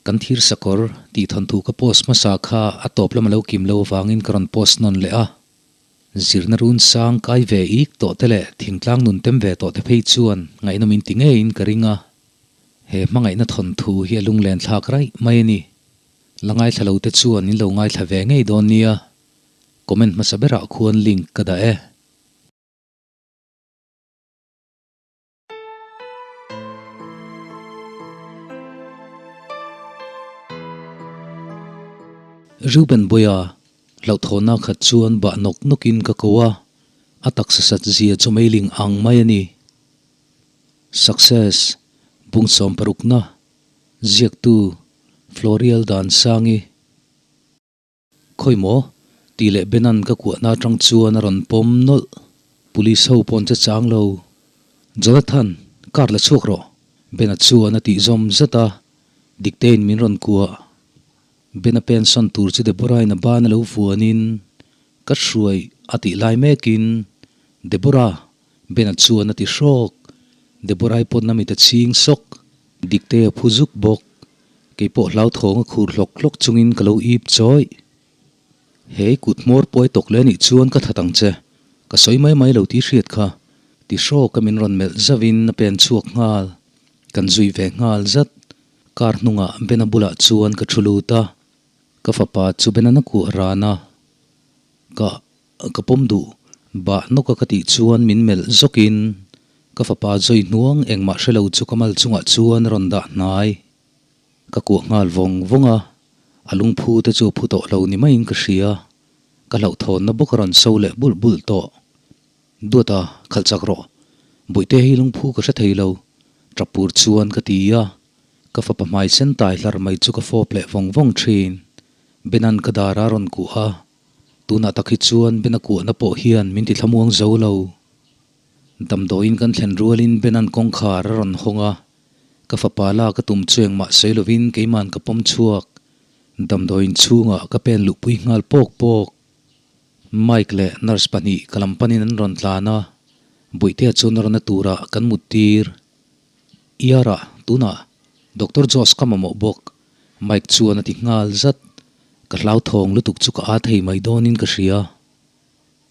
Kan thir sakawr tih thawnthu ka post hmasa kha a tawp lam a lo kim lo avangin ka rawn post nawn leh a. Zirna run sang kai ve ik tawh te leh thingtlang nun tem ve tawh te phei chuan ngaihnawm in ti ngeiin ka ring a. He hmangaihna thawnthu hi a lunglen thlak raih mai a ni. La ngaithla lo te chuan in lo ngaithla ve ngei dawn nia. Comment hmasa berah khuan link ka dah e. Reuben Boya hlauhthawnna khat chuan bah nawk nawkin ka ko a, a taksa sat zia chu meiling ang mai a ni. Success, Bung sawmparukna, Ziaktu, Florial Dansangi. Khawi maw? tih leh Benan ka kuahna atang chuan a rawn pawm nawlh. Police ho pawh an che chang lo. Jonathan, car la chhuak rawh! Bena chuan a tih zawm zat a, Diktein min rawn kuah. Bena pensawn tur chu Deborah-in a ban a lo vuanin, Ka hruai a tih lai mekin, Deborah! Bena chuan a ti hrawk. Deborah-i pawn a mit a chhing sawk. Diktei a phu zuk bawk. Kei pawh hlauthawng a khur hlawk hlawk chungin ka lo ip chawih. He kut hmawr pawi tawk leh anih chuan ka that ang che. Ka sawi mai mai lo tih hriat kha. Ti hrawk a min rawn melh zauhin a pen chhuak nghal. Kan zui ve nghal zat. Car hnungah Bena bulah chuan ka thu lut a. Ka fapa chu Benan a kuah ran a. Ka Ka pawm duh, bah nawka ka tih chuan min melh zawkin ka fapa zawi hnuang engmah hre lo chu ka mal chungah chuan a rawn dah hnai. Ka kuah nghal vawng vawng a, a lungphu te chu a phu tawh lo ni maiin ka hria. Ka hlauhthawnna bawk a rawn so leh bulh bulh tawh. Duata, khalh chak rawh. Bawihte hi lungphu ka hre thei lo, tap pur chuan ka ti a. Ka fapa hmai sen tai hlar mai chu ka fawp leh vawng vawng thin. Benan ka dar a rawn kuh a. Tunah tak hi chuan Bena kuahna pawh hian min ti thlamuang zo lo. Damdawiin kan thlen rualin Bena'n kawngkhar a rawn hawng a, ka fapa lak a tum chu engmah sawi lovin keima'n ka pawm chhuak. Damdawiin chhungah ka pen luhpui nghal pawk pawk. Mike leh nurse pahnih ka lam panin an rawn tlan a, Bawihtea chuan a rawn a turah kan muttir. Iara, tunah Doctor Josh ka mamawh bawk, Mike chuan a ti nghal zat. Ka hlauthawng lutuk chu ka aa thei mai dawnin ka hria.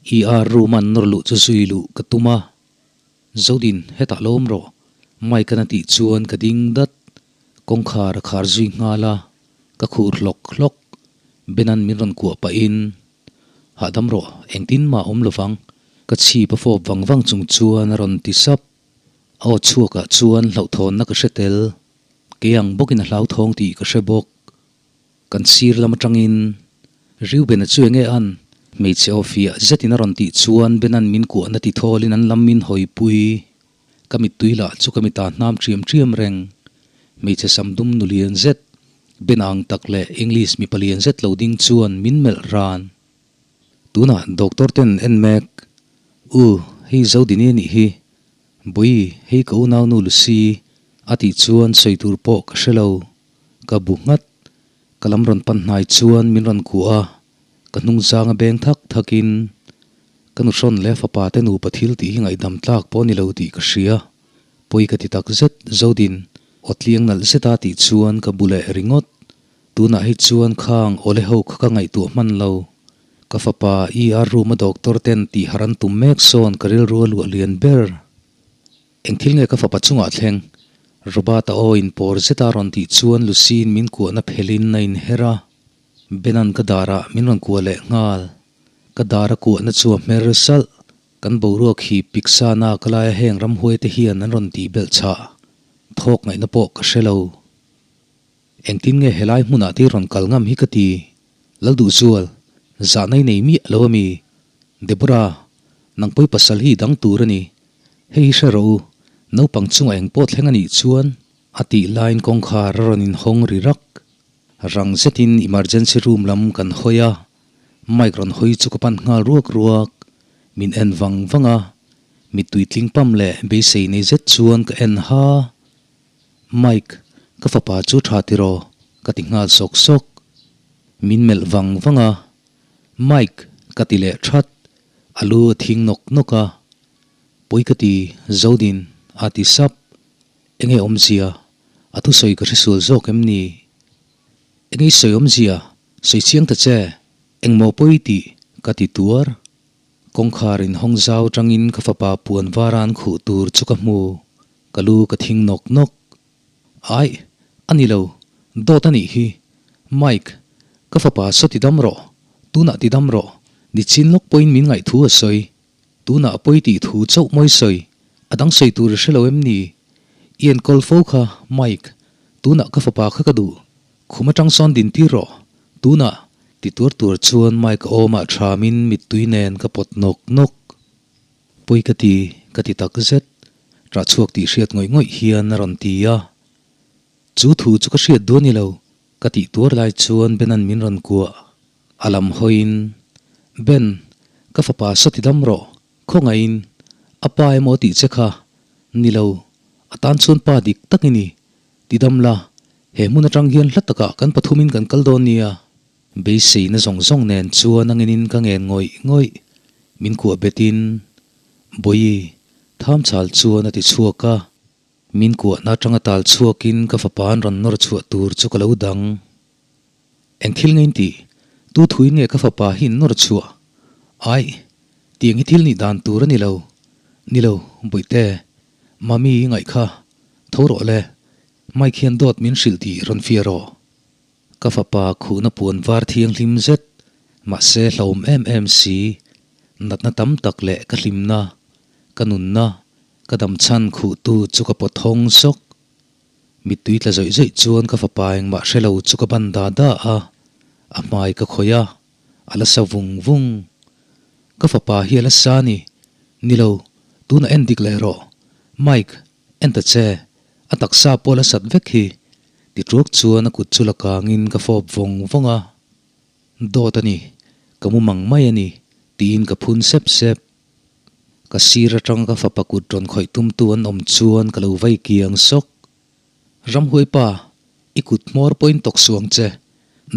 ER room an nawr luh chu zui luh ka tum a. Zodin, hetah lo awm rawh, Mike-an a tih chuan ka ding dat. Kawngkhar a khar zui nghal a, ka khur hlawk hlawk. Ben-an min rawn kuah pahin, Hahdam rawh, engtin mah awm lovang, ka chhip a fawp vang vang chung chuan a rawn ti sap. A aw chhuakah chuan hlauhthawnna ka hre tel. Kei ang bawkin a hlauthawng tih ka hre bawk. Kan sir lam atangin Reuben-a chu enge an? Hmeichhe aw fiah zetin a rawn tih chuan Ben-a'n min kuahna ti thawlin an lam min hawipui. Ka mittui lah chu ka mita hnam ṭiam ṭiam reng. Hmeichhe sam dum nu lian zet, Ben-a ang tak leh English mipa lian zet lo ding chuan min melh ran. Tunah doctor ten en mek. U, hei Zodini a nih hi. Bawi, hei ka unaunu Lucy a tih chuan sawi tur pawh ka hre lo. Ka bu nghat. Ka lam rawn pan hnai chuan min rawn kuah a, ka hnung zanga beng thak thakin ka nu hrawn leh fapa te nupa thil tih hi ngaihdam tlak pawh a ni lo tih ka hria. Pawi ka ti tak zet, Zodin, aw tliang nalh zeta tih chuan ka bu leh ringawt. Tunah hi chuan khang awle ho kha ka ngaihtuah hman lo. Ka fapa ER room a doctor ten tih harh an tum mek sawn ka rilru a luah lian ber. Eng thil nge ka fapa chungah thleng? Robert-a aw in pawr zet a rawn tih chuan Lucy-in min kuahna phelin a inher a. Ben-a'n ka darah min rawn kuah leh nghal. Ka dar a kuahna chu a hmer salh. Kan boruak hi Piksana ka laia heng ramhuai te hian an rawn tih belh chhah. Thawk ngaihna pawh ka hre lo. Engtin nge helai hmunah te rawn kal ngam hi ka ti? Lalduhzual, zahna i nei miah lo ami? Deborah, nang pawi pasal hi dang tur a ni. Hei hi hre rawh u, naupang chungah eng pawh thleng a nih chuan a tih laiin kawngkhar a rawn inhawng ri rak. Rang zetin emergency room lam kan hawi a, Mike rawn hawi chu ka pan nghal ruak ruak. Min en vang vang a, mittui tling pam leh beisei nei zet chuan ka en ha. Mike, ka fapa chu tha tiraw? ka ti nghal sawk sawk. Min melh vang vang a, Mike, ka ti leh that. A lu a thing nawk nawk a, Pawi ka ti, Zodin, a ti sap. Enge awmzia? A thusawi ka hresual zawk em ni? Eng i sawi awmzia, sawi chiang ta che, engmaw pawi tih ka ti tuar. Kawngkhar in hawng zau tangin ka fapa puan vara an khuh tur chu ka hmu, ka lu ka thing nawk nawk. Aih, a ni lo, dawt a nih hi. Mike, ka fapa saw ti dam rawh, tunah ti dam rawh, nichin lawk pawhin min ngaih thu a sawi. Tunah a pawi tih thu chauh mawi sawi, a dang sawi tur i hre lo em ni? I enkawl fo kha, Mike, tunah ka fapa kha ka duh. Khum atang sawn din tir rawh, tunah. Ti tuar tuar chuan Mike a awmah thamin mittui nen ka pawt nawk nawk. Pawi ka ti, ka ti tak zet. Rah chhuak tih hriat ngawih ngawih hian a rawn ti a. Chu thu chu ka hriat duh a ni lo, ka tih tuar lai chuan Ben-a'n min rawn kuah. A lam hawiin, Ben, ka fapa saw ti dam rawh, khawngaihin, a pa emaw tih che kha, ni lo, a tan chuan pa dik tak i ni, ti dam la, he hmun atang hian hla takah kan pathumin kan kal dawn nia. Beiseina zawng zawng nen chuan a ngenin ka ngen ngawih ngawih, min kuah betin, Bawihi, tham chhal chuan a ti chhuak a. Min kuahna atanga tal chhuakin ka fapa an rawn nawr chhuah tur chu ka lo dang. Eng thil nge in tih? Tu thuin nge ka fapa hi in nawr chhuah? Aih, tiang hi thil nih dan tur a ni lo. Ni lo, Bawihte, Mami i ngaih kha, tho rawh le, Mike hian dawt min hrilh tih rawn fiah rawh. Ka fapa khuhna puan var thianghlim zet, mahse hlauhawm em em si, natna tam tak leh ka hlimna, ka nunna, ka damchhan khuhtu chu ka pawt hawng sawk. Mittui tla zawih zawih chuan ka fapa engmah hre lo chu ka ban da da a, a hmai ka khawih a, a la sa vung vung. Ka fapa hi a la sa ni. Ni lo, tunah en dik leh rawh. Mike, en ta che, a taksa pawh a la sat vek hi. Ti tuak chuan a kut chu la kangin ka fawp vawng vawng a. Dawt a ni, ka mu mang mai a ni, tiin ka phun sep sep. Ka sir atang ka fapa kut rawn khawih tumtu an awm chuan ka lo vai kiang sawk. Ramhuai pa, i kut hmawr pawhin tawk suh ang che.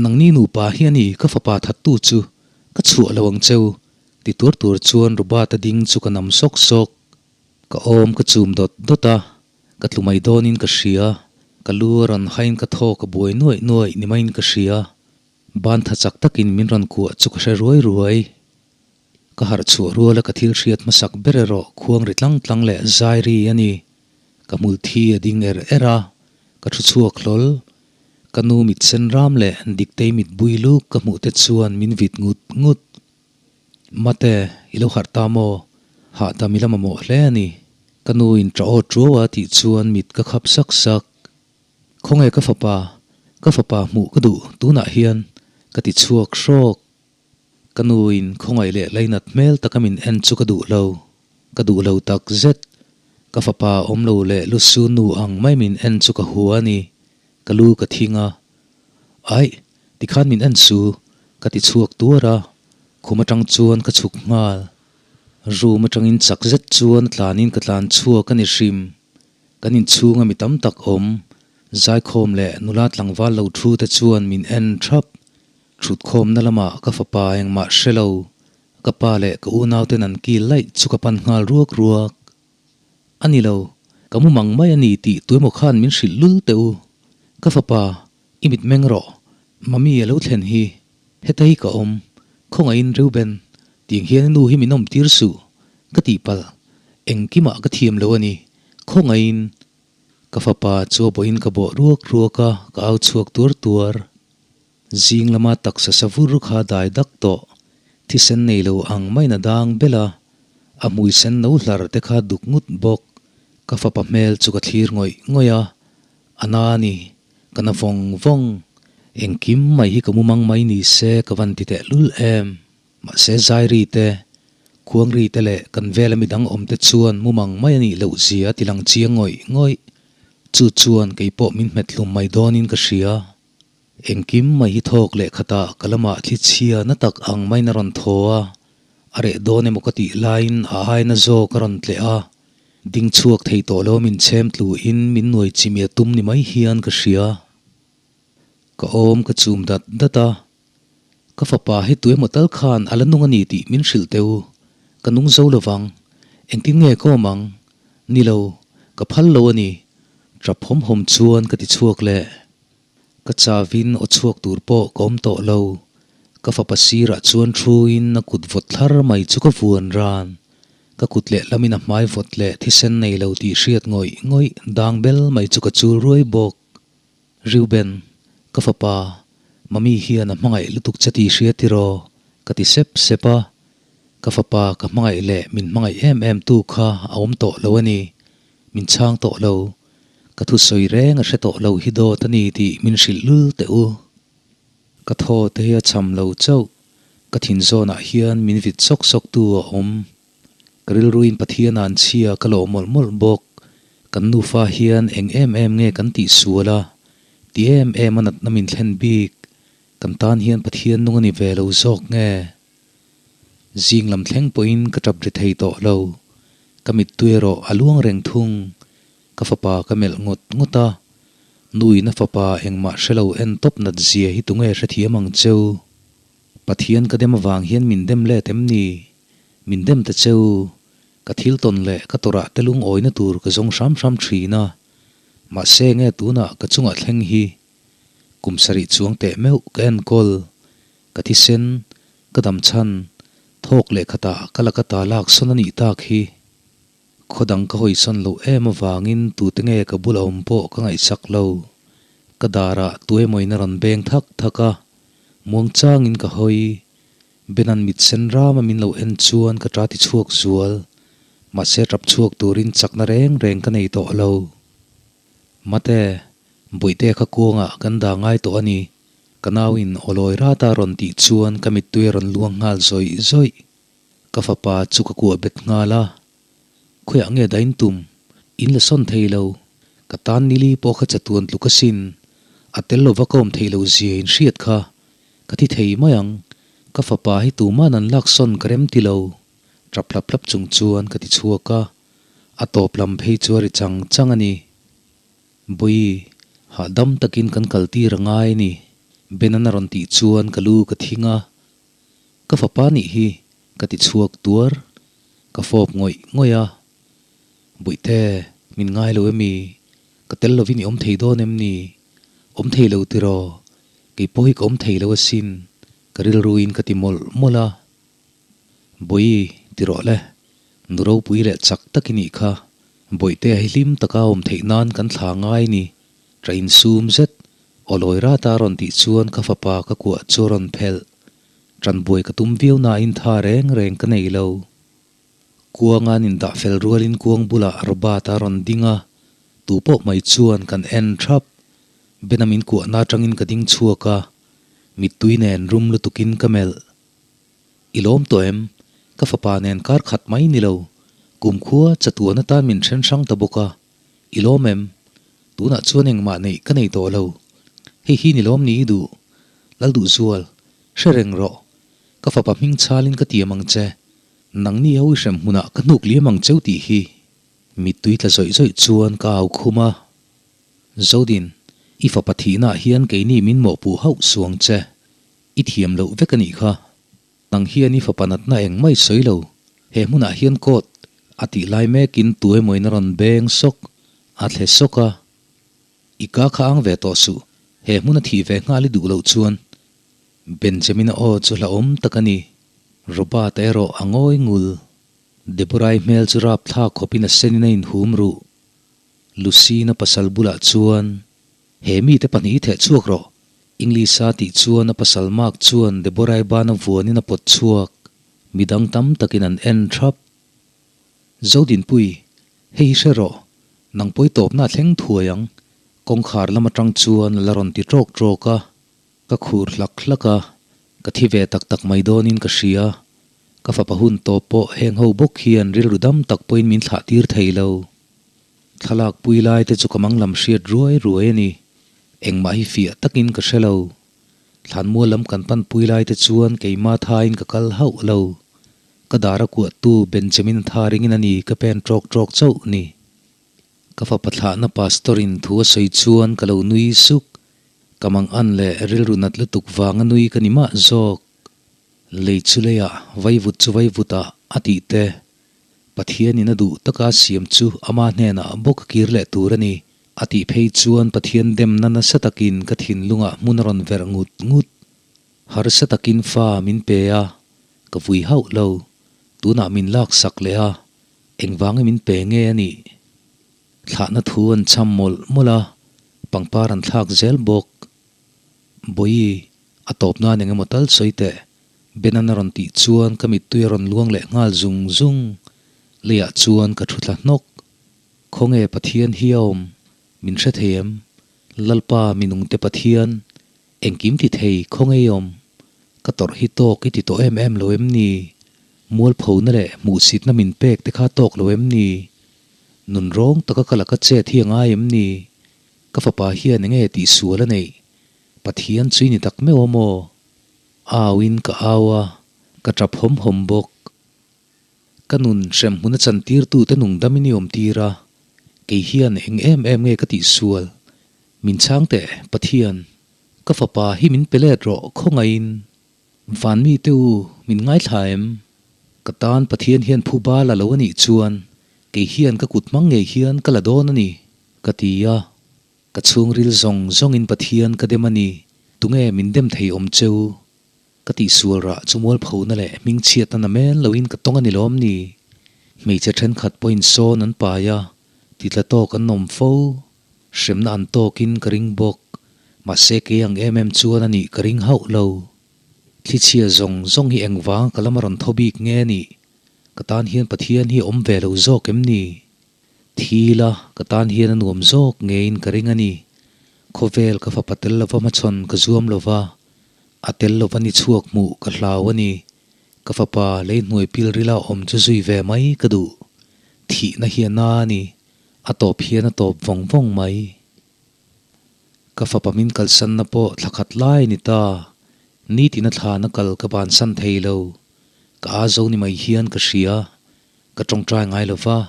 Nangni nupa hi a ni ka fapa thattu chu, ka chhuah lo ang cheu, ti tuar tur chuan Robert-a ding chu ka nam sawk sawk. Ka awm ka chum dawt dawt a, ka tlu mai dawnin ka hria. Ka lu a rawn hain ka thaw ka buai nuaih nuaih ni maiin ka hria. Ban tha chak takin min rawn kuah chu ka hre ruai ruai. Ka harh chhuah ruala ka thil hriat hmasak ber erawh khuang ri tlang tlang leh zai ri a ni. Ka hmul thi a ding er er a, ka thu chhuak hlawl. Ka nu mit sen ram leh Diktei mit bui luk ka hmuh te chuan min vit ngut ngut. Mate, i lo harh ta maw? Hahdam i la mamawh hle a ni. Ka nu in ṭah aw ṭuau a tih chuan mit ka khap sak sak. Khawnge ka fapa? Ka fapa hmuh ka duh tunah hian ka ti chhuak hrawk. Ka nuin khawngaih leh lainat hmel taka min en chu ka duh lo, ka duh lo tak zet. Ka fapa awm lo leh lusu nu ang mai min en chu ka hua a ni, ka lu ka thing a. Aih, tikhan min en su, ka ti chhuak tuar a, khum atang chuan ka chhuk nghal. Room atangin chak zet chuan a tlanin ka tlan chhuak a ni hrim. Kan inchhunga mi tam tak awm, zaikhawm leh nula tlangval lo thu te chuan min en thap. Thutkhawmna lamah ka fapa engmah hre lo, ka pa leh ka unauten an kil laih chu ka pan nghal ruak ruak. A ni lo, ka mu mang mai a ni tih tuemaw khan min hrilh lul teh u. Ka fapa, i mit meng rawh, Mami a lo thlen hi, heta hi ka awm, khawngaihin Reuben, tiang hian i nu hi min awm tir suh, ka tihpalh, engkimah ka thiam lo a ni, khawngaihin. Ka fapa chu a bawhin ka bawh ruak ruak a, ka au chhuak tuar tuar. Zing lama taksa sa vur kha dai dak tawh, thisen nei lo ang maiin a dang bel a, a hmui sen no hlar te kha duk ngut bawk. Ka fapa hmel chu ka thlir ngawih ngawih a, a na a ni, ka na vawng vawng. Engkim mai hi ka mumang mai ni se ka van ti teh lul em. Mahse Zairi te, Khuangri te leh kan vela midang awm te chuan mumang mai a nih loh zia a ti lang chiang ngawih ngawih. Chu chuan keipawh min hmet hlum mai dawnin ka hria. Engkim mai hi thawk leh khatah ka lamah thli chhia na tak ang maiin a rawn thaw a, a reh dawn emaw ka tih laiin a aina zawk a rawn tleh a, ding chhuak thei tawh lo min chhem tluin min nuai chimia tum ni mai hian ka hria. Ka awm ka chum dat dat a, ka fapa hi tuemaw tal khan a la nung a ni tih min hrilh teh u, ka nung zo lovang, engtin nge ka awm ang? Ni lo, ka phal lo a ni, tap hawm hawm chuan ka ti chhuak leh. Ka chauin aw chhuak tur pawh ka awm tawh lo. Ka fapa sirah chuan thuin a kut vawt thlar mai chu ka vuan ran. Ka kut lehlamin a hmai vawt leh thisen nei lo tih hriat ngawih ngawih dang bel mai chu ka chul ruai bawk. Reuben, ka fapa, Mami hian a hmangaih lutuk che tih hria tiraw? ka ti sep sep a. Ka fapa ka hmangaih leh min hmangaih em em tu kha a awm tawh lo a ni. Min chhang tawh lo. Ka thusawi reng a hre tawh lo hi dawt a ni tih min hrilh lul teh u. Ka thaw te hi a cham lo chauh. Ka thin zawnah hian min vit sawk sawk tu a awm. Ka rilruin Pathian an chhia ka lawh mawlh mawlh bawk. Kan nufa hian eng em em nge kan tih sual a? Ti em em a natna min thlen bik. Kan tan hian Pathian nung a ni ve lo zawk nge? Zing lam thleng pawhin ka tap ri thei tawh lo. Ka mittui erawh a luang reng thung. Ka fapa ka melh ngawt ngawt a, Nuin a fapa engmah hre lo en tawp nat zia hi tunge hrethiam ang cheu? Pathian ka dem avang hian min dem let em ni? Min dem ta cheu? Ka thil tawn leh ka tawrah te lungawina tur ka zawng hram hram thin a, mahse nge tunah ka chungah thleng hi kum sarih chuang teh meuh ka enkawl, ka thisen, ka damchhan, thawk leh khatah ka laka ta lak sawn a nih tak hi. Khaw dang ka hawisawn loh em avangin tute nge ka bula awm pawh ka ngaihsak lo. Ka darah tuemawiin a rawn beng thak thak a, muangchangin ka hawi. Benan mit sen rama min lo en chuan ka ta ti chhuak zual. Mahse tap chhuak turin chakna reng reng ka nei tawh lo. Mate, Bawihte kha kuangah kan dah ngai tawh a ni. Ka nauin awlawi rata rawn tih chuan ka mittui a rawn luang nghal zawih zawih. Ka fapa chu ka kuah bet nghal a, Khawiah nge dain tum? In la sawn thei lo. Ka tan nili pawh kha chatuan tluk asin. A tel lova ka awm thei lo zia in hriat kha. Ka thi thei mai ang. Ka fapa hi tuman an lak sawn ka rem ti lo. Tap hlap hlap chung chuan ka ti chhuak a. A tawp lam phei chu a ri chang chang a ni. Bawi, hahdam takin kan kal tir a ngai a ni. Benan a rawn tih chuan ka lu ka thing a. Ka fapa nih hi ka ti chhuak tuar, ka fawp ngawih ngawih a. Bawihte, min ngai lo emi? Ka tel lovin i awm thei dawn em ni? Awm thei lo tiraw? Kei pawh hi ka awm thei lo asin, ka rilruin ka ti mawlh mawlh a. Bawi, ti rawh le, nu ropui leh chak tak i nih kha. Bawihte hi hlim taka awm theih nan kan thla ngai ni, ṭah insum zet Aw lawi rat a rawn tih chuan ka fapa ka kuah chu a rawn phelh. Ṭan buai ka tum viau nain tha reng reng ka nei lo. Kuanga'n indah fel rualin kuang bulah Robert a rawn ding a, tu pawh mai chuan kan en ṭhap. Bena min kuahna aṭangin ka ding chhuak a, mittui nen rum lutukin ka melh. I lawm tawh em? Ka fapa nen kar khat mai ni lo. Kumkhua chatuan atan min ṭhen hrang ta bawk a. I lawm em? Tunah chuan engmah neih ka nei tawh lo. Hei hi ni lawm ni i duh? Lal duh zual, hre reng rawh. Ka fapa hming chalin ka tiam ang che. Nangni ho i hrem hmunah ka hnuk liam ang cheu tih hi. Mittui tla zawih zawih chuan ka au khum a. Zodin, i fapa thihnaah hian keini min mawhpuh hauh suang che. I thiam loh vek a nih kha. Nang hian i fapa natna eng mai sawi lo, he hmunah hian court a tih lai mekin tu emawin a rawn beng sawk, a thle sawk a. I ka kha ang ve tawh suh, he hmuna thih ve nghal i duh loh chuan. Benjamin-a aw chu hlauhawm tak a ni. Robert-a erawh a ngawi ngul. Deborah-i hmel chu rapthlak khawpin a senin a inhum ruh. Lucy-na pasal bulah chuan. He mite pahnih i theh chhuak rawh. English-a tih chuan a pasal Mark chuan Deborah-i bana vuanin a pawt chhuak. Midang tam takin an en thap. Zodinpui, hei hi hre rawh. Nang pawi tawpna a thleng thuai ang. Kawngkhar lam atang chuan a la rawn ti tawk tawk a. Ka khur hlak hlak a, ka thi ve tak tak mai dawnin ka hria. Ka fapa hun tawp pawh heng ho bawk hian rilru dam tak pawhin min thlah tir thei lo. Thlalak pui lai te chu ka mang lam hriat ruai ruai a ni. Engmah hi fiah takin ka hre lo. Thlanmual lam kan pan pui lai te chuan keima thain ka kal hauh lo. Ka dar a kuahtu Benjamin tha ringin a ni ka pen tawk tawk chauh ni. Ka fapa thlahna pastor in thu a sawi chuan ka lo nui suk. Ka mang an leh rilru nat lutuk vanga nui ka ni mah zawk. Lei chu leiah vaivut chu vaivutah a tih te. Pathianin a duh taka siam chu ama hnenah bawk a kir leh tur a ni. A tih phei chuan Pathian demna nasa takin ka thinlungah hmun a rawn verh ngut ngut. Harsa takin fa min pe a, ka vui hauh lo. Tunah min laksak leh a, engvangin min pe nge a nih? Thlahna thu an cham mawlh mawlh a, pangpar an thlak zel bawk. Bawihi, a tawp nan eng emaw tal sawi teh. Benan a rawn tih chuan ka mittui a rawn luang leh nghal zung zung. Leiah chuan ka thu thla hnawk. Khawnge Pathian hi a awm? Min hre thei em? Lalpa minungte Pathian, engkim ti thei khawnge i awm? Ka tawrh hi tawk i ti tawh em em lo em ni? Mualphona leh hmuhsitna min pek te kha tawk lo em ni? Nun rawng taka ka laka chet hi a ngai em ni? Ka fapa hian enge tihsual a neih? Pathian chu i ni tak meuh a maw? Auin ka au a, ka tap hawm hawm bawk. Ka nun hremhmun a chantirtute nungdamin i awmtir a, kei hian eng em em nge ka tihsual? Min chhang teh, Pathian, ka fapa hi min pe let rawh khawngaihin. Van mite u, min ngaithla em? Ka tan Pathian hian phu ba la lo a nih chuan kei hian ka kut hmang ngei hian ka la dawn a ni, ka ti a. Ka chhungril zawng zawngin Pathian ka dem a ni, tunge min dem thei awm cheu? Ka tihsual rah chu mualphona leh hmingchhiatna na men loin ka tawng a ni lawm ni? Hmeichhe thenkhat pawhin sawn an pai a, titla tawk an awm fo. Hremna an tawkin ka ring bawk. Mahse kei ang em em chuan a nih ka ring hauh lo. Thlichhia zawng zawng hi engvang ka lama rawn thaw bik nge nih? Ka tan hian Pathian hi a awm ve lo zawk em ni? Thi la, ka tan hian a nuam zawk ngeiin ka ring a ni. Khawvel ka fapa tel lova hmachhawn ka zuam lova, a tel lova ni chhuak hmuh ka hlau a ni. Ka fapa lei hnuai pil rila awm chu zui ve mai ka duh. Thihna hi a na a ni, a tawp hian a tawp vawng vawng mai. Ka fapa min kalsanna pawh thla khat lai a ni ta. Nitina thlana kal ka bansan thei lo. Ka a zo ni mai hian ka hria. Ka tawngtai ngai lo va,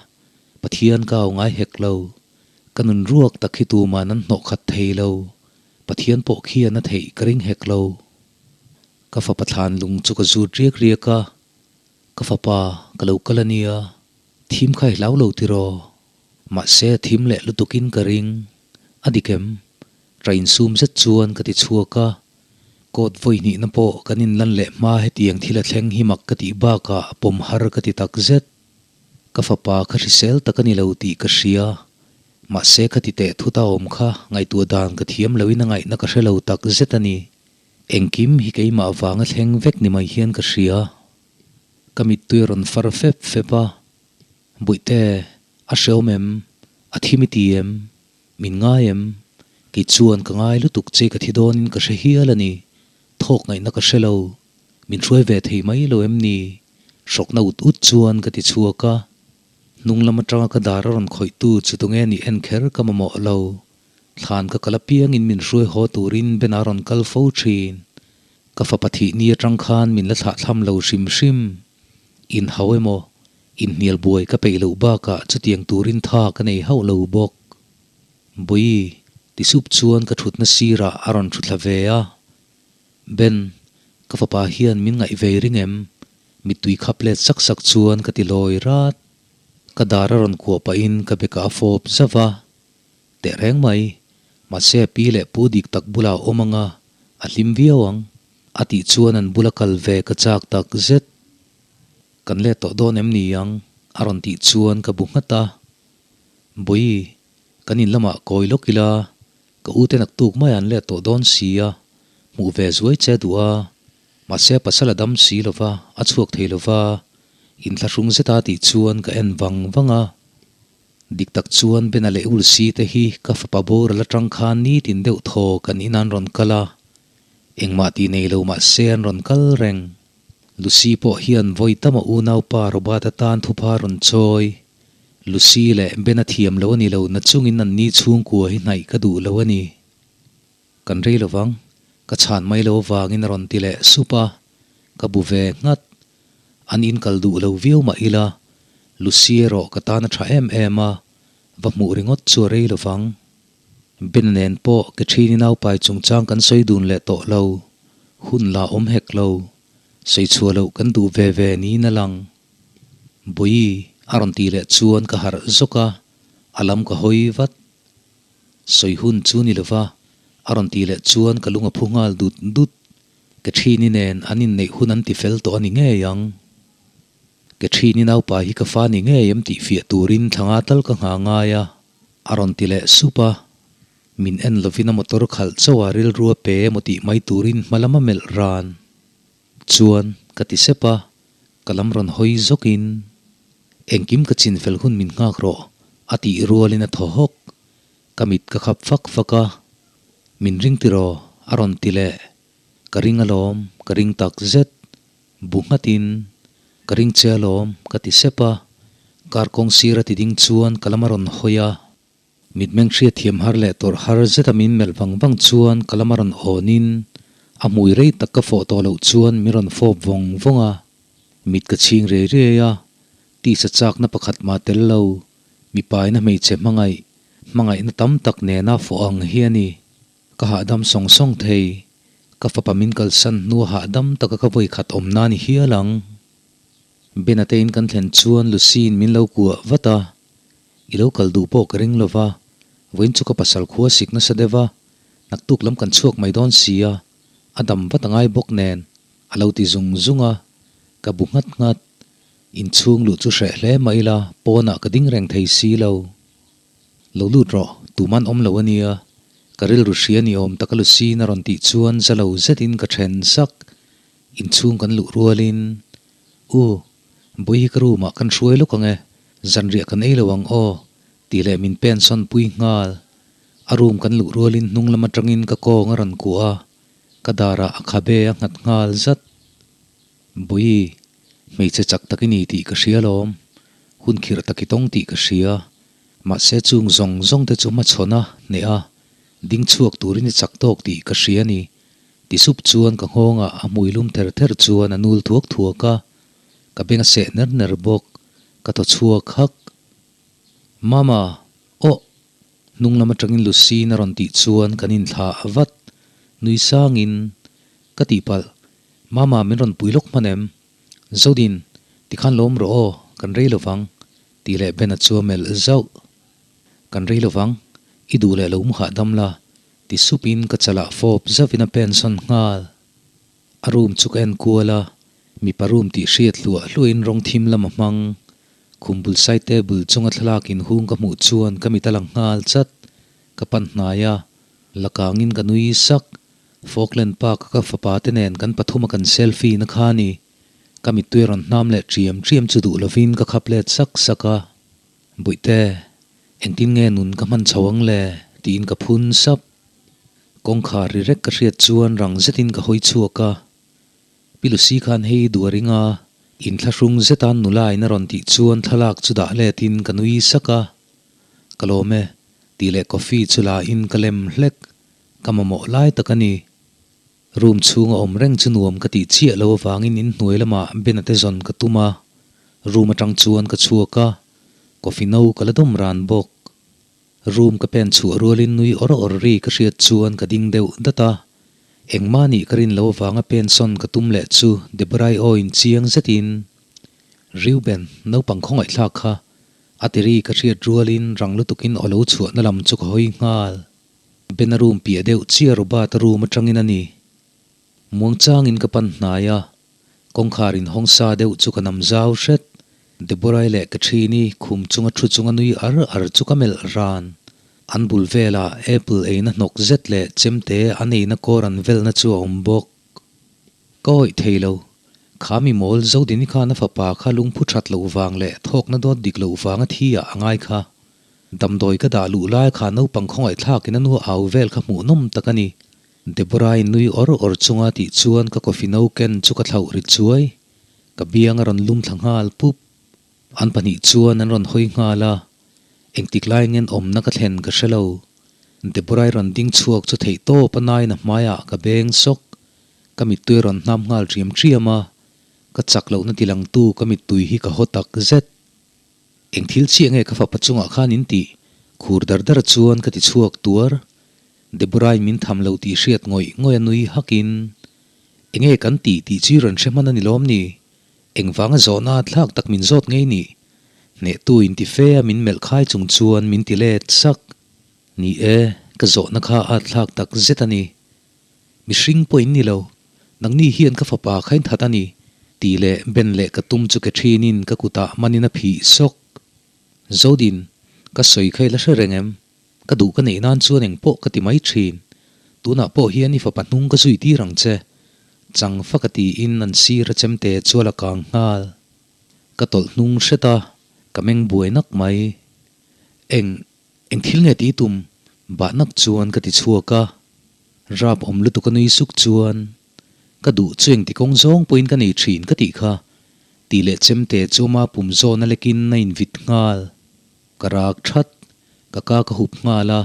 Pathian ka au ngai hek lo. Ka nun ruak tak hi tuman an hnawh khat thei lo. Pathian pawh khian a theih ka ring hek lo. Ka fapa thlan lung chu ka zut riak riak a, Ka fapa, ka lo kal a nia, thim kha i hlau lo tiraw? Mahse thim leh lutukin ka ring. A dik em? Train sum zet chuan ka ti chhuak a. Court vawi hnihna pawh kan inlan leh hma hetiang thil a thleng hi mak ka tih bakah pawm har ka ti tak zet. Ka fapa kha hrisel tak a ni lo tih ka hria. Mahse ka ti teh thut a awm kha ngaihtuah dan ka thiam loin a ngaihna ka hre lo tak zet a ni. Engkim hi keimah vanga thleng vek ni mai hian ka hria. Ka mittui a rawn far fep fep a. Bawihte, a hreawm em? A thim i ti em? Min ngai em? Kei chuan ka ngai lutuk che ka thi dawnin ka hre hial a ni. Thawk ngaihna ka hre lo. Min hruai ve thei mai lo em ni? Hrawkna ut ut chuan ka ti chhuak a. Hnung lam atanga ka dar a rawn khawihtu chu tunge nih en kher ka mamawh lo. Thlan ka kal apiangin min hruai haw turin Ben a rawn kal fo thin. Ka fapa thih ni atang khan min la thlahthlam lo hrim hrim. Inhau emaw? Inhnial buai ka peih loh bakah chutiang turin tha ka nei hauh lo bawk. Bawi, ti sup chuan ka thutna sirah a rawn thu thla ve a. Ben, ka fapa hian min ngaih vei ring em? Mittui khap let sak sak chuan ka ti lawi rat. Ka dar a rawn kuah pahin ka bekah a fawp zauh a. Teh reng mai, mahse pi leh pu dik tak bulah a awm anga a hlim viau ang, a tih chuan an bula kal ve ka chak tak zet. Kan let tawh dawn em ni ang? a rawn tih chuan ka bu nghat a. Bawi, kan in lamah kawi lawk ila, ka ute naktuk mai an let tawh dawn si a, hmuh ve zuai che duh a, mahse pasal a dam si lo va, a chhuak thei lo va, inthlahrung zeta tih chuan ka en vang vang a. Dik tak chuan Bena leh Ulsi te hi ka fapa boral atang khan nitin deuh thaw kan in an rawn kal a, engmah tih nei lo mahse an rawn kal reng. Lucy pawh hian vawi tam a unaupa Robert atan thupha rawn chawi. Lucy leh Ben a thiam lo a ni lo na chungin an ni chhungkua hi hnaih ka duh lo a ni. Kan rei lovang, ka chhan mai lo avangin a rawn ti leh sup a, ka bu ve nghat. An in kal duh lo viau mah ila, Lucy erawh ka tan a tha em em a, va hmuh ringawt chu a rei lovang. Ben nen pawh ke ṭhini naupai chungchang kan sawi dun leh tawh lo, hun la awm hek lo, sawi chhuah loh kan duh ve ve niin a lang. Bawi a rawn tih leh chuan ka harh zawk a, a lam ka hawi vat. Sawi hun chu ni lova, a rawn tih leh chuan ka lung a phu nghal dut dut. Ke ṭhini nen an inneih hun an ti fel tawh a ni ngei ang. Ke ṭhini naupa hi ka fa ni ngei em tih fiah turin thla nga tal ka nghah ngai a, a rawn ti leh sup a. Min en lovin a motor khalh chauh a rilru a pe emaw tih mai turin hma lam a melh ran. Chuan ka ti sep a, ka lam rawn hawi zawkin, Engkim ka chin fel hun min nghak rawh, a tih rualin a thaw hawk. Ka mit ka khap fak fak a, Min ring tiraw? a rawn ti leh. Ka ring alawm, ka ring tak zet. Bu nghatin, Ka ring che alawm, ka ti sep a. Car kawng sir a ti ding chuan ka lam a rawn hawi a. Mitmeng hriatthiam har leh tawrh har zeta min melh vang vang chuan ka lama rawn awnin a hmui rei tak ka fawh tawh loh chuan min rawn fawp vawng vawng a. Mit ka chhing riai riai a, tisa chakna pakhat mah tel lo, mipaina hmeichhe hmangaih, hmangaihna tam tak nena fawh ang hi a ni. Ka hahdam sawng sawng thei, ka fapa min kalsan hnua hahdam taka ka vawikhat awm na ni hial ang. Bena tein kan thlen chuan Lucy-in min lo kuah vat a, I lo kal duh pawh ka ring lo va, vawiin chu ka pasal khua sik nasa deuh va, naktuk lam kan chhuak mai dawn si a, a dam vat a ngai bawk nen, a lo ti zung zung a, ka bu nghat nghat. Inchhung luh chu hreh hle mah ila, pawnah ka ding reng thei si lo. Lo lut rawh, tuman awm lo a nia, ka rilru hria ni awm taka Lucy-in a rawn tih chuan za lo zetin ka then sak. Inchhung kan luh rualin, U, Bawihi ka room ah kan hruai lawk ang e, zanriah kan ei lo ang aw, tih leh min pen sawn pui nghal. A room kan luh rualin hnung lam atangin ka kawng a rawn kuah a, ka darah a khabe a nghat nghal zat. Bawihi, hmeichhe chak tak i ni tih ka hria alawm, hun khirh tak i tawng tih ka hria, mahse chung zawng zawng te chu hmachhawn a, hneh a, ding chhuak turin i chak tawk tih ka hria a ni, Ti sup chuan ka nghawngah a hmui lum ther ther chuan a nul thuak thuak a, ka beng a seh ner ner bawk, ka thaw chhuak hak. Mama, Awh! Hnung lam atangin Lucy-in a rawn tih chuan kan inthlah vat, nui sangin ka tihpalh, Mama min rawn pui lawk hman em? Zodin, tikhan lawm rawh aw, kan rei lovang, tih leh Ben-a chu a melh zauh. Kan rei lovang, i duh leh lo mu hahdam la, Ti sup in ka chalah fawp zauh in a pen sawn nghal. A room chu ka en kual a, mipa room tih hriat hluah hluah in rawng thim lam a hmang. Khum bul side table chunga thlalak in hung ka hmuh chuan ka mit a lang nghal chat. Ka pan hnai a, la kang in ka nui sak. Falkland Park a ka fapa te nen kan pathum a kan selfie na kha ni. Ka mittui a rawn hnam leh ṭiam ṭiam chu duh lovin ka khap let sak sak a. Bawihte, engtin nge nun ka hman chho ang le? tiin ka phun sap. Kawngkhar ri rek ka hriat chuan rang zetin ka hawi chhuak a. Pi Lucy khan hei duh a ring a, inthlahrung zetan nula in a rawn tih chuan thlalak chu dah letin ka nui sak a. Ka lawm e, tih leh coffee chu la in ka lem hlek, ka mamawh lai tak a ni. Room chhunga awm reng chu nuam ka tih chiah lo avangin inhnuai lamah Ben-a te zawn ka tum a, room atang chuan ka chhuak a, coffee no ka la dawm ran bawk. Room ka pen chhuah rualin nui awr awr ri ka hriat chuan ka ding deuh dat a, engmah nih ka rin lo avanga pen sawn ka tum leh chu Deborah-i aw in chiang zetin, Reuben, naupang khawngaihthlak kha, a ti ri ka hriat rualin rang lutukin aw lo chhuahna lam chu ka hawi nghal. Bena room piah deuh chiah Robert-a room atangin a ni. Muangchangin ka pan hnai a, kawngkhar inhawng sa deuh chu ka nam zau hret. Deborah-i leh Catherine-i khum chunga thu chunga nui ar ar chu ka melh ran. An bul velah apple eina hnawk zet leh chemte an eina kawr an velna chu a awm bawk. Ka awih thei lo. Kha mi mawl Zodini khan a fapa kha lungphu that loh vang leh thawkna dawt dik loh vanga thi ah a ngai kha. Damdawi ka dah luh lai kha naupang khawngaihthlakin a nu au vel kha hmuhnawm tak a ni. Deborah-i nui awr awr chunga tih chuan ka coffee no ken chu ka thlauh ri chuai. Ka biang a rawn lum thla nghal pup. An pahnih chuan an rawn hawi nghal a, engtik lai ngen awmna ka thlen ka hre lo. Deborah-i rawn ding chhuak chu theih tawp a nain a hmaiah ka beng sawk. Ka mittui a rawn hnam nghal riam riam a, ka chak lohna tilangtu ka mittui hi ka haw tak zet. Eng thil chiah nge ka fapa chungah khan in tih? Khur dar dar chuan ka ti chhuak tuar. Deborah-i min tham lo tih hriat ngawih ngawih a nui hakin, Enge kan tih tih chu i rawn hre hman a ni lawm ni? Engvanga zawhna thlak tak min zawt ngei ni? Hnehtu in ti fe a min melh khai chung chuan min ti let sak. Ni e, ka zawhna kha a thlak tak zet a ni. Mihring pawh in ni lo, nangni hian ka fapa kha in that a ni, tih leh ben leh ka tum chu ke thinin ka kutah manin a phih sawk. Zodin, ka sawi kha i la hre reng em? Ka duh ka neih nan chuan eng pawh ka ti mai thin. Tunah pawh hian i fapa hnung ka zui tir ang che. Chang fak a tiin an sir a chemte chu a la kang nghal. Ka tawlh hnung hret a, ka meng buai nak mai. Eng, eng thil nge tih tum? Bah nak chuan ka ti chhuak a. Rap awm lutuk a nui suk chuan, Ka duh chu engti kawng zawng pawhin ka nei thin ka tih kha. Tih leh chemte chu ama pum zawn a lekin a invit nghal. Ka rak that, ka ka ka hup nghal a,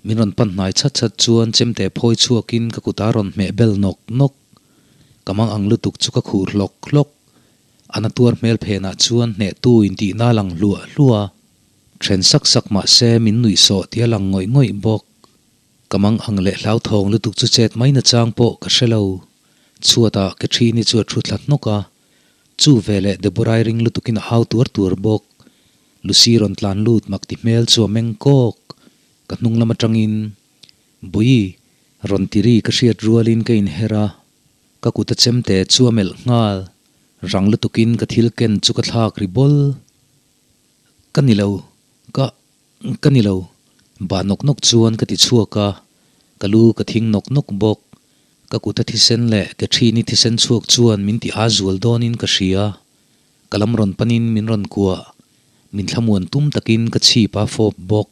min rawn pan hnai chhat chhat chuan chemte phawi chhuakin ka kut a rawn hmeh bel nawk nawk. Ka mang ang lutuk chu ka khur hlawk hlawk. A na tuar hmel phenah chuan hnehtu intihna a lang hluah hluah a, then sak sak mah se min nuih sawh tih a lang ngawih ngawih bawk. Ka mang ang leh hlauthawng lutuk chu chet mai nachang pawh ka hre lo. Chhuatah ke thini chu a thu thla hnawk a, chu veleh Deborah-i ring lutukin a hau tuar tuar bawk. Lucy rawn tlan lut mak ti hmel chu a meng kawk. Ka hnung lam atangin, Bui, rawn ti ri ka hriat rualin ka inher a, ka kut a chemte chu a melh nghal. Rang lutukin ka thil ken chu ka thlak ri bawl. Ka ni lo, ka, ka ni lo. Bah nawk nawk chuan ka ti chhuak a, ka lu ka thing nawk nawk bawk. Ka kut a thisen leh ke thini thisen chhuak chuan min ti aa zual dawnin ka hria. Ka lam rawn panin min rawn kuah, min thlamuan tum takin ka chhip a fawp bawk.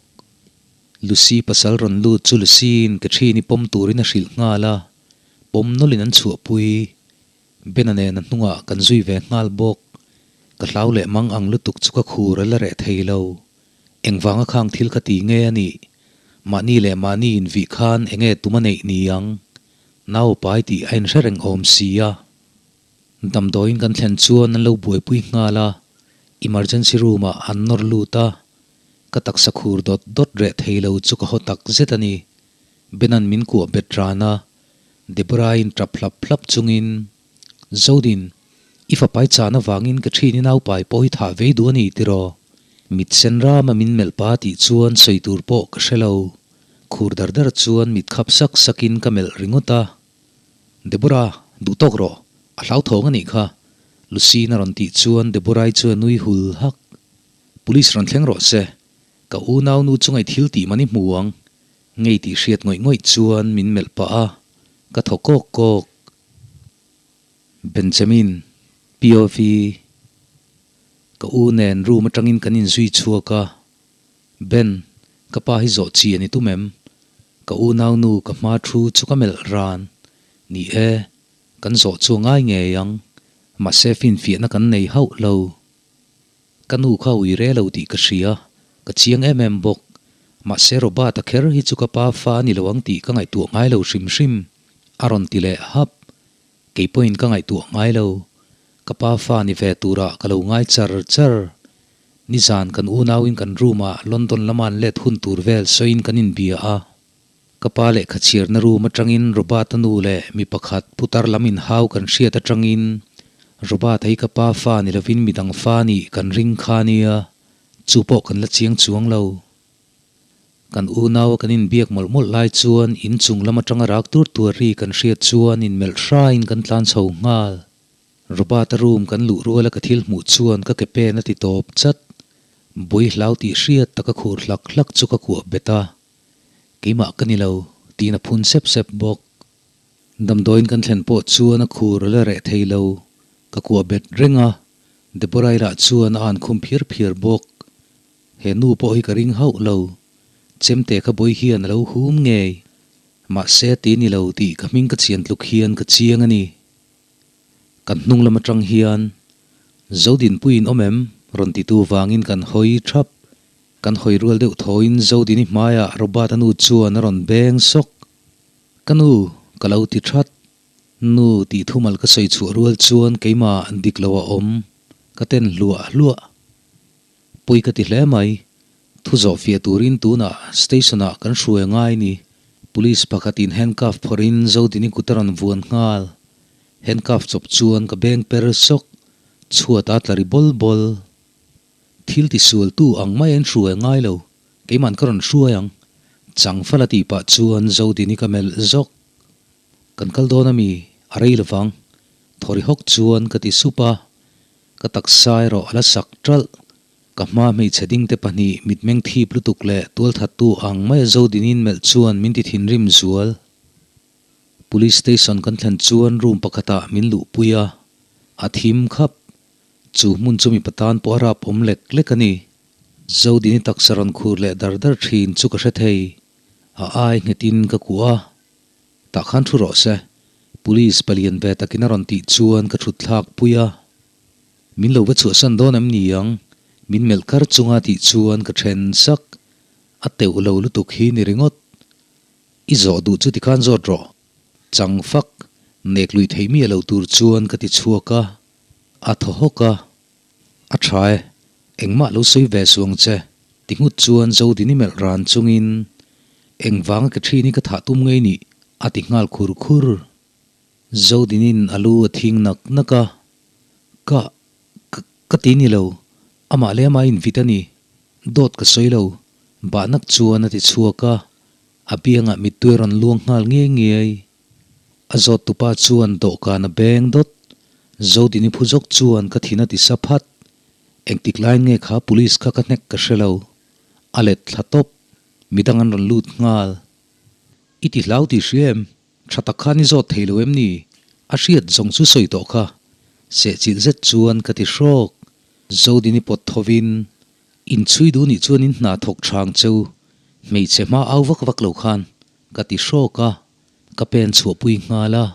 Lucy pasal rawn lut chu Lucy-in ke thini pawm turin a hrilh nghal a, pawm nawlhin an chhuahpui. Bena nen a hnungah kan zui ve nghal bawk. Ka hlau leh mang ang lutuk chu ka khur a la reh thei lo. Engvanga khang thil kha ti nge a nih? Mahni leh mahni invih khan enge tum a neih ni ang? Nau pai tih a inhre reng awm si a. Damdawiin kan thlen chuan an lo buaipui nghal a, emergency room ah an nawr lut a, ka taksa khur dawt dawt reh thei lo chu ka haw tak zet a ni. Benan min kuah bet ran a, Deborah-in tap hlap hlap chungin, Zodin, i fapai chan avangin ka ṭhin i naupai pawh hi thah vei duh a ni tiraw? Mit sen rama min melh pa tih chuan sawi tur pawh ka hre lo. Khur dar dar chuan mit khap sak sakin ka melh ringawt a. Deborah, duh tawk rawh, a hlauthawng a nih kha, Lucy-in a rawn tih chuan Deborah-i chu a nui hul hak. Police rawn thleng rawh se, ka unau nu chunga i thil tih man i hmu ang, ngei tih hriat ngawih ngawih chuan min melh pah a, ka thaw kawk kawk. Benjamin, POV, Ka u nen room atangin kan inzui chhuak a, Ben, ka pa hi zawh chi a ni tum em? Ka unaunu ka hma thu chu ka melh ran. Ni e, kan zawh chu a ngai ngei ang. Mahse finfiahna kan nei hauh lo. Ka nu kha ui re lo tih ka hria, ka chiang em em bawk. Mahse Robert-a kher hi chu ka pa fa a ni lo ang tih ka ngaihtuah ngai lo hrim hrim, a rawn ti leh hap. Kei pawhin ka ngaihtuah ngai lo. Ka pa fa ni ve turah ka lo ngai char char. Nizan kan unauin kan room-ah London lama an let hun tur vel sawiin kan inbia a. Ka pa lehkha chhiarna room atangin Robert-a nu leh mi pakhat putar lam inhau kan hriat atangin Robert-a hi ka pa fa ni lovin midang fa nih kan ring kha nia, chu pawh kan la chiang chuang lo. Kan unaua kan inbiak mawlh mawlh lai chuan inchung lam atanga rak tur tur ri kan hriat chuan inmelh hrain kan tlan chho nghal. Robert-a room kan luh ruala ka thil hmuh chuan ka ke pen a ti tawp chat. Bui hlau tih hriat taka khur hlak hlak chu ka kuah bet a. Keimah ka ni lo, tiin a phun sep sep bawk. Damdawiin kan thlen pawh chuan a khur a la reh thei lo. Ka kuah bet reng a, Deborah-i lah chuan a an khum phiar phiar bawk. He nu pawh hi ka ring hauh lo. Chemte kha bawi hian a lo hum ngei. Mahse ti ni lo tih ka hming ka chian tluk hian ka chiang a ni. Kan hnung lam atang hian Zodinpuiin awm em? rawn titu vangin kan hawi thap. Kan hawi rual deuh thawiin Zodini hmaiah Robert-a nu chuan a rawn beng sawk. Ka nu, ka lo ti that. Nu tih thumal ka sawi chhuah rual chuan keimah dik lo a awm. Ka ten hluah hluah. Pawi ka ti hle mai. Thu zawh fiah turin tunah station-ah kan hruai a ngai ni. Police pakhatin handcuff phawrhin Zodini kut a rawn vuan nghal. Handcuff chawp chuan ka beng per sawk. Chhuat a tla ri bawl bawl. Thil tisualtu ang mai a inhruai a ngai lo. Keiman ka rawn hruai ang. Chang fala tih pah chuan Zodini ka melh zawk. Kan kal dawn ami? A rei lovang. Thawri hawk chuan ka ti sup a, ka taksa erawh a la sak ṭalh. Ka hma hmeichhe dingte pahnih mitmeng thip lutuk leh tualthattu ang maia Zodini'n melh chuan min ti thinrim zual. Police station kan thlen chuan room pakhatah min luhpui a, a thim khap. Chu hmun chu mipa tan pawh a rap awm lek lek a ni. Zodini taksa rawn khur leh dar dar thin chu ka hre thei. A ai nghetin ka kuah a, Tah khan thu rawh se, Police palian ve takin a rawn tih chuan ka thut thlak pui a. Min lo va chhuahsan dawn em ni ang? Min melh kar chunga tih chuan ka then sak. A teuh lo lutuk hi ni ringawt. I zawh duh chu tikhan zawt rawh. Chang fak, nek lui theih miah lo tur chuan ka ti chhuak a. A thaw hawk a. A tha e, engmah lo sawi ve suh ang che, ti nghut chuan Zodini melh ran chungin, Engvanga ke ṭhin hi ka thah tum ngei nih? a ti nghal khur khur. Zodinin a lu a thing nak nak a, Ka, ka, ka ti ni lo, amah leh amah invit a ni, dawt ka sawi lo, bah nak chuan a ti chhuak a, a biangah mittui a rawn luang nghal ngiai ngiai. A zawt tupa chuan dawhkan a beng dawt. Zodini phu zawk chuan ka thin a ti sa phat. Engtik lain nge kha police kha ka hnek ka hre lo. A let thla tawp. Midang an rawn lut nghal. I ti hlau tih hria em? Tha tak khan i zawt thei lo em ni? A hriat zawng chu sawi tawh kha. Sehchilh zet chuan ka ti hrawk. Zodini pawt thovin Inchhui duh nih chuan in hna thawk thang cheu. Hmeichhe hma au vak vak lo khan ka ti hrawk a. Ka pen chhuahpui nghal a.